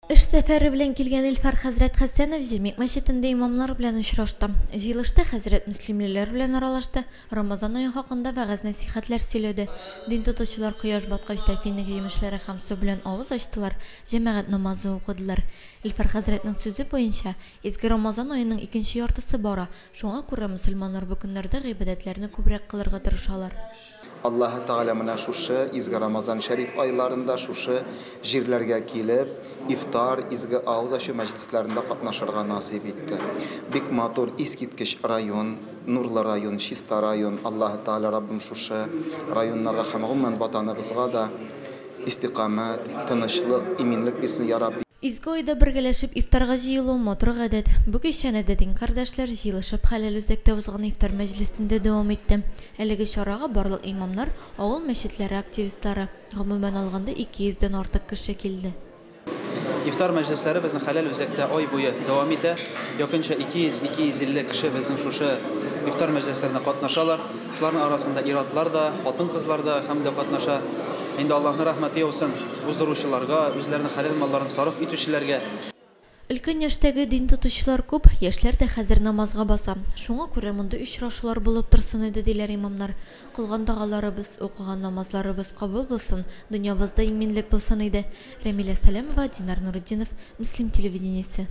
Эш сәфәре белән килгән Илфар хәзрәт Хәсәнов Җәмигъ мәчетендә имамнар белән очрашты. Җыелышта хәзрәт мөслимлеләр белән аралашты, Рамазан ае хакында вәгазь-нәсыйхәтләр сөйләде. Дин тотучылар кояш баткач та финик җимешләре һәм су белән авыз ачтылар, җәмәгать намазы укыдылар. Илфар хәзрәтнең сүзе буенча, изге Рамазан аеның икенче яртысы бара, шуңа күрә мөселманнар бу көннәрдә гыйбадәтләрне күбрәк кылырга тырышалар. Аллаһы Тәгалә менә шушы изге Рамазан шәриф айларында шушы җирләргә килеп, ифтар, изге авыз ачу мәҗлесләрендә катнашырга насыйп итте. Бик матур, искиткеч район, нурлы район, чиста район. Аллаһы Тәгалә Раббым шушы районнарга һәм гомумән Ватаныбызга да истикамәт, тынычлык, иминлек бирсен, я Рабби. Изге айда бергәләшеп ифтарга җыелу, матур гадәт. Бу кичәне дә дин кардәшләр җыелышып хәләл үзәктә узган ифтар мәҗлесендә дәвам итте. Әлеге чарага барлык имамнар, авыл мәчетләре активистлары, гомумән алганда 200 дән артык кеше килде. Ифтар мәҗлесләре безнең хәләл үзәктә ай буе дәвам итә. Якынча 200-250 кеше безнең шушы ифтар мәҗлесләренә катнашалар. Шуларның арасында ир-атлар да, хатын-кызлар да һәм дә катнаша. Инде Аллаһның рәхмәте яусын уздыручыларга, үзләренең хәләл малларын сарыф итүчеләргә. Өлкән яшьтәге дин тотучылар күп, яшьләр дә хәзер намазга баса. Шуңа күрә мондый очрашулар булып торсын иде, диләр имамнар. Кылган догаларыбыз, укыган намазларыбыз кабул булсын, дөньябызда иминлек булсын иде. Рәмилә Сәләмова, Динар Нуретдинов, Мөслим телевидениесе.